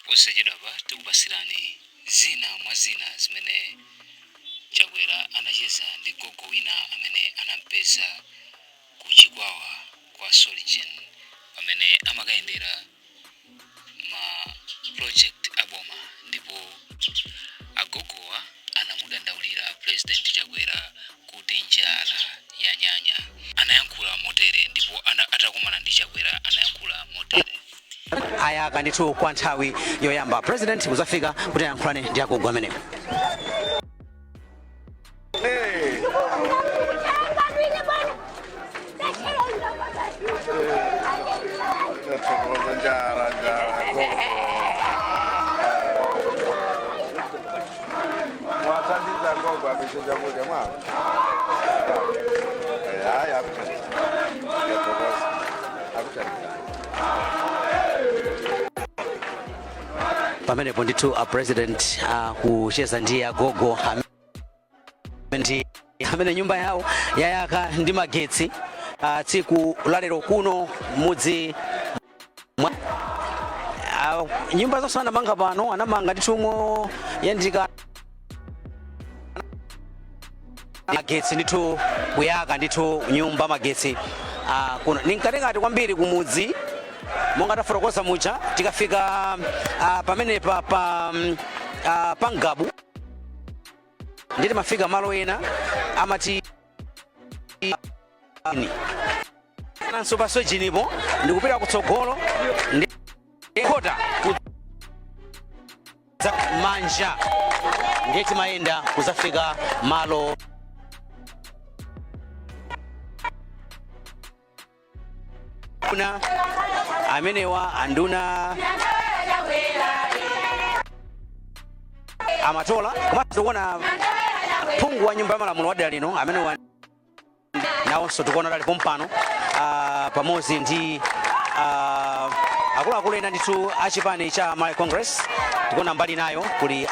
Posachedwapa tikupasirani zina mwa zina zimene Chakwera anacheza ndi gogo wina amene anampeza ku Chikwawa kwa Soligen pamene amakayendera ma project aboma, ndipo agogowa anamudandaulira President Chakwera kuti njala yanyanya. Anayankhula motere ndipo atakumana ndi Chakwera anayankhula motere. Ayaka ndithu kwa nthawi yoyamba President kuzafika kuti ayankhulane ndi agogo amenewo. Tathokoza njala njala gogo. Mwathandiza gogo apese chakudya mwawo. Hayi, akuthandiza. Ngiyathokoza. Akuthandiza. Pamenepo ndithu a President akucheza ndi agogo ndi amene nyumba yawo yayaka ndi magetsi tsiku lalero kuno mudzi mwa nyumba zonse anamanga pano, anamanga ndithu moyandika magetsi ndithu, kuyaka ndithu nyumba magetsi kuno ni mkatikati kwambiri kumudzi. Monga tafotokoza muja, tikafika pamenepa pa Ngabu ndi timafika malo ena amati nanso pa Sojinipo, ndikupita kutsogolo ndi khota za manja, ndiye timayenda kuzafika malo kuna amenewa anduna amatola. Komanso tikuona phungu wa nyumba ya malamulo wa dera lino amene nawonso tikuona ali pompano pamodzi ndi akuluakulu ena ndithu a chipani cha Malawi Congress. Tikuona mbali nayo kuli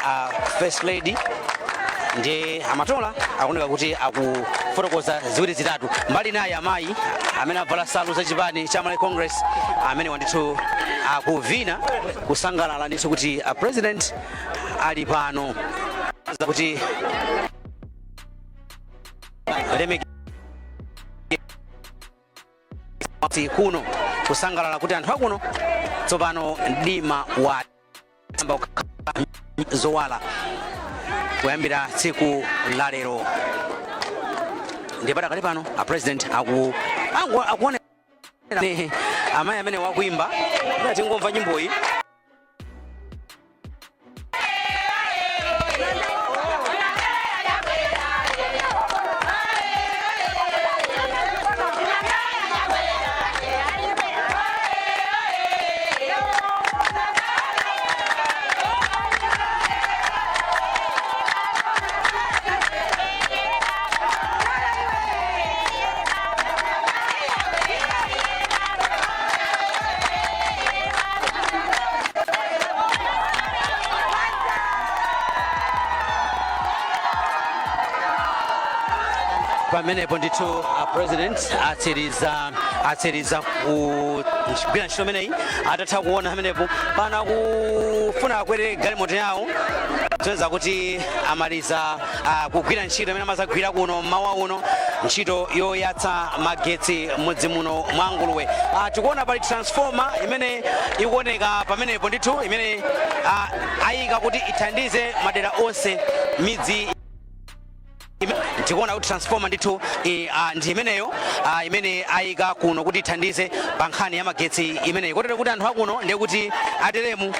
First Lady ndi amatola akuoneka kuti akufotokoza ziwiri zitatu. Mbali naye amayi amene avala nsalu za chipani cha Malawi Congress amene wandithu akuvina kusangalala ndithu kuti a President ali pano kuti lemekezi kuno, kusangalala kuti anthu akuno tsopano mdima wayamba kukhala zowala kuyambira tsiku la lero. Ndiye padakali pano a President akuonera amayi amene wakuimba. Tingomva nyimboyi. Pamenepo ndithu a President atsiriza kugwira ntchito imeneyi. Atatha kuona pamenepo, pano akufuna akwere galimoto yawo, zosonyeza kuti amaliza kugwira ntchito imene amazagwira kuno mmawa uno, ntchito yoyatsa magetsi mudzi muno mwa Nguluwe. Tikuona pali transformer imene ikuoneka pamenepo ndithu, imene ayika kuti ithandize madera onse midzi. Tikuona kuti transformer ndithu ndi imeneyo imene ayika kuno kuti ithandize pa nkhani ya magetsi imeneyi, kotero kuti anthu akuno ndiye kuti ateremu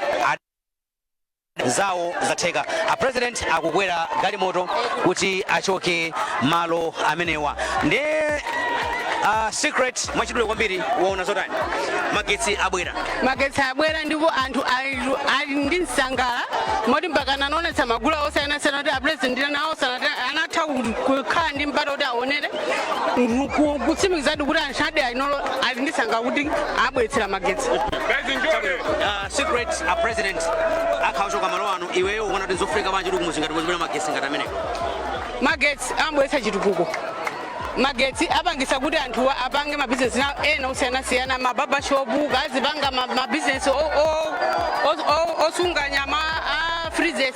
zawo zatheka. A President akukwera galimoto kuti achoke malo amenewa. Ndiye Secret, mwachidule kwambiri, waona zotani? Magetsi abwera. Magetsi abwera ndipo anthu ali ndi msangala moti mpaka anaonetsa magulu osiyanasiyana kuti apresident nawo anatha kukhala ndi mpata kuti aonere kutsimikizadi kuti anthu adera linolo ali ndi sangala kuti abweretsera magetsi. Secret, a President akhachoka malo ano, iweyo ukuona kuti nzofunika bwanji kuti kumuzinga timuzibwera magetsi ngati amenewo? Magetsi amabweretsa chitukuko. Magetsi apangisa kuti anthuwa apange mabizinesi nawo ena osiyanasiyana, ma barber shop, kazipanga mabizinesi osunga nyama, a freezers,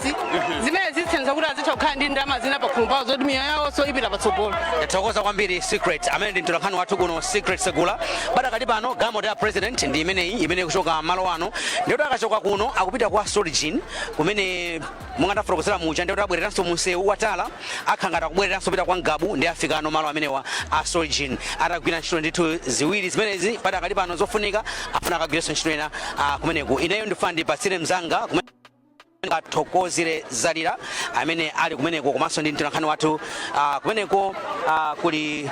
zimene zithandiza kuti azitha kukhala ndi ndalama zina pakhomo pawo zoti miyoyo yawonso ipita patsogolo. Tathokoza kwambiri, Secret, amene ndi mtolankhani wathu kuno, Secret Segula. Padakali pano galimoto ya president ndi imeneyi imene ikuchoka malo ano. Ndiyoti akachoka kuno akupita kwa Solijin kumene mungandafotokozera muja. Ndiyoti abwereranso munsewu watala, akhangati akubwereranso pita kwa Ngabu, ndi afikano malo amenewa a Solijin atagwira ntchito ndithu ziwiri zimenezi padakali pano zofunika. Afuna akagwirenso ntchito ina kumeneku. Ineyo ndifuna ndipatsire mzanga kumene Athokozere Zalira amene ali kumeneko, komanso ndi mtolankhani wathu kumeneko kuli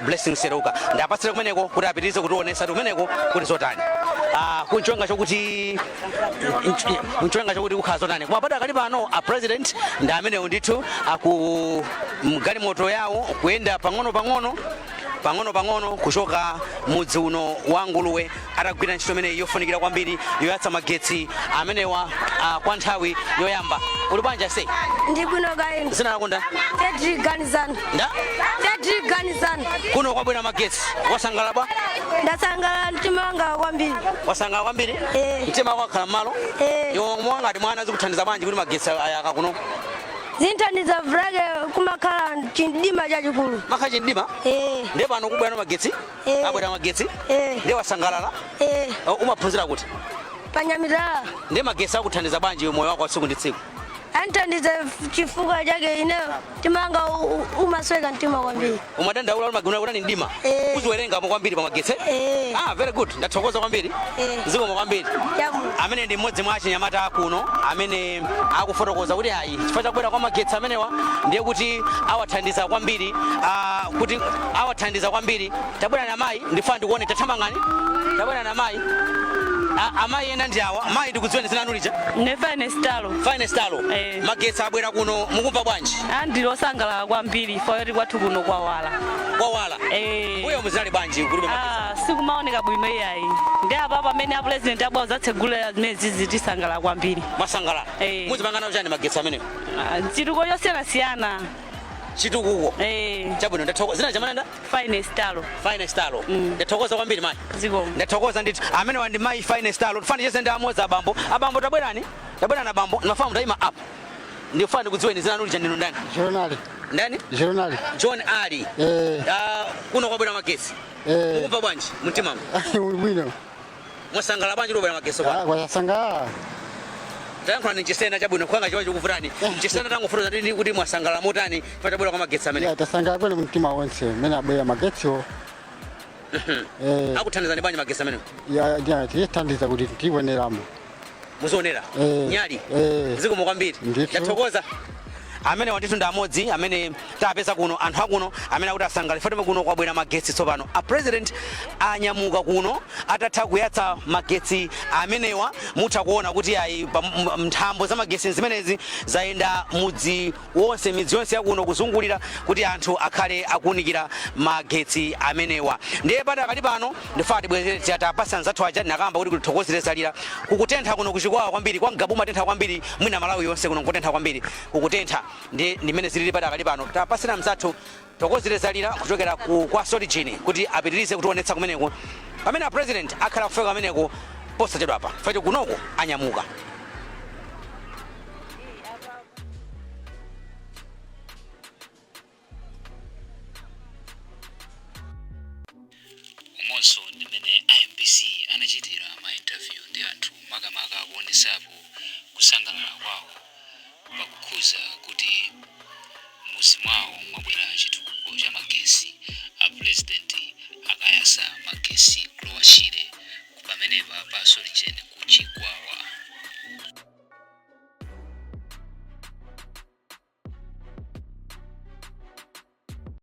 Blessing Seruka. Ndapatsire kumeneko kuti apitirize kutionetsa kumeneko kuti zotani, kunchonga chokuti kukhala zotani. Koma padakali pano a president ndi amenewo ndithu aku mgalimoto yawo, kuyenda pang'ono pang'ono, pang'ono pang'ono, kuchoka mudzi uno wa Nguluwe atagwira ntchito imeneyi yofunikira kwambiri yoyatsa magetsi amenewa kwa nthawi yoyamba. Uli bwanji ase? Ndi bwino kaini. Zina lako nda? Fredrick Ganizana. Nda? Fredrick Ganizana. Kuno kwabwera magetsi, wasangalala bwa? Ndasangalala mtima wanga kwambiri. Wasangalala kwambiri? Eh. Mtima wako wakhala mmalo? Eh. Iwe mwangati mwana, zikuthandiza bwanji kuti magetsi ayaka kuno? Zinthandiza vulake kumakhala chimdima chachikulu. Makhala chimdima? Eh. Ndiye pano kubwera magetsi? Eh. Abwera magetsi? Eh. Ndiye wasangalala? Eh. Umaphunzira kuti? Panyamitala. Ndiye magetsi akuthandiza bwanji moyo wako wa tsiku ndi tsiku? Anthandiza chifukwa chake ineyo mtima wanga umasweka mtima kwambiri. Umadandaula kuti maguna kuti mdima? Eh. Uziwerengamo kwambiri pa magetsi? Eh. Ah, very good, ndathokoza kwambiri. Eh. Zikomo kwambiri. Chabu. Amene ndi mmodzi mwa achinyamata kuno amene akufotokoza kuti ayi, chifukwa chakubwera kwa magetsi amenewa ndiye kuti awathandiza kwambiri, kuti awathandiza kwambiri. Tabwera na mayi, ndifuna ndikuone, tathamangani, tabwera na mayi. Amayi ena ndi awa. Mayi, ndikudziweni, zina lanu lija? Ne Finestalo. Finestalo. Eh. Magetsi abwera kuno, mukumva bwanji? Ndilosangalala kwambiri foyoti kwathu kuno kwawala. Kwawala? Eh. Uyo muzinali bwanji kulibe magetsi? Ah, sikumaoneka bwino iyayi. Ndi apa pamene a president abwa zatsegulira zimene zizi, tisangalala kwambiri. Mwasangalala? Eh. Muzipanga nawo chani magetsi amenewo? Ah, chitukuko chosiyanasiyana. Chitukuko? Eh. Chabwino, ndathokoza. Zina chamananda? Finestalo. Finestalo. Ndathokoza kwambiri, mayi. Zikomo. Ndathokoza ndithu. Amene ndi mayi Finestalo. Tifane chese ndi amodzi, abambo. Abambo, tabwerani, tabwerani abambo. Ndimafuna mutayima apa, ndifuna ndikudziweni, zina lanu lija ndinu ndani? Jonali. Ndani? Jonali. John Ali. Eh. Ah, kuno kwabwera magetsi. Eh. Mukumva bwanji mtimamo? Bwino. Mwasangalala bwanji lobwera magetsi kwa? Ah, kwasangalala. Tayankhula ni chisena chabwino, kwanga chiwa chikuvutani chisena. Tangofotoza ndini kuti mwasangalala motani chifukwa chabwera kwa magetsi amene? Ya, tasangalala kwene mtima wonse mmene abwera magetsiwo. Eh. Akuthandizani bwanji magetsi amene? Ya, ya, tiyithandiza kuti tioneramo. Muzionera? Eh. Nyali? Eh. Zikomo kwambiri. Ndithu. Ndathokoza. Amene wandithu ndi amodzi amene tapeza kuno, anthu akuno amene akuti asangalala fatime kuno kwabwera magetsi. Tsopano a president anyamuka kuno atatha kuyatsa magetsi amenewa. Mutha kuona kuti ayi, nthambo za magetsi zimenezi zayenda mudzi wonse, midzi yonse yakuno kuzungulira, kuti anthu akhale akuwunikira magetsi amenewa. Ndiye padakali pano ndifuna tibwezere tapasa anzathu aja. Nakamba kuti kuthokozere Zalira. Kukutentha kuno kuchikwawa kwambiri, kwa Ngabu matentha kwambiri, mwina Malawi yonse kuno nkutentha kwambiri, kukutentha. Ndi ndimene zilili padakali pano. Tapasira mzathu Thokozere Zalira kuchokera kwa Solijini kuti apitirize kutionetsa kumeneko pamene a president akhala kufika kumeneko posachedwapa, chifukwa kunoko anyamuka. Umonso ndimene iMBC anachitira ma interview ndi anthu, makamaka kuonesapo kusangalala kwawo pakukhuza kuti muzi mwawo mwabwera chitukuko cha magesi, a president akayasa magesi kulowa Shire pamenepa pa Soligen ku Chikwawa.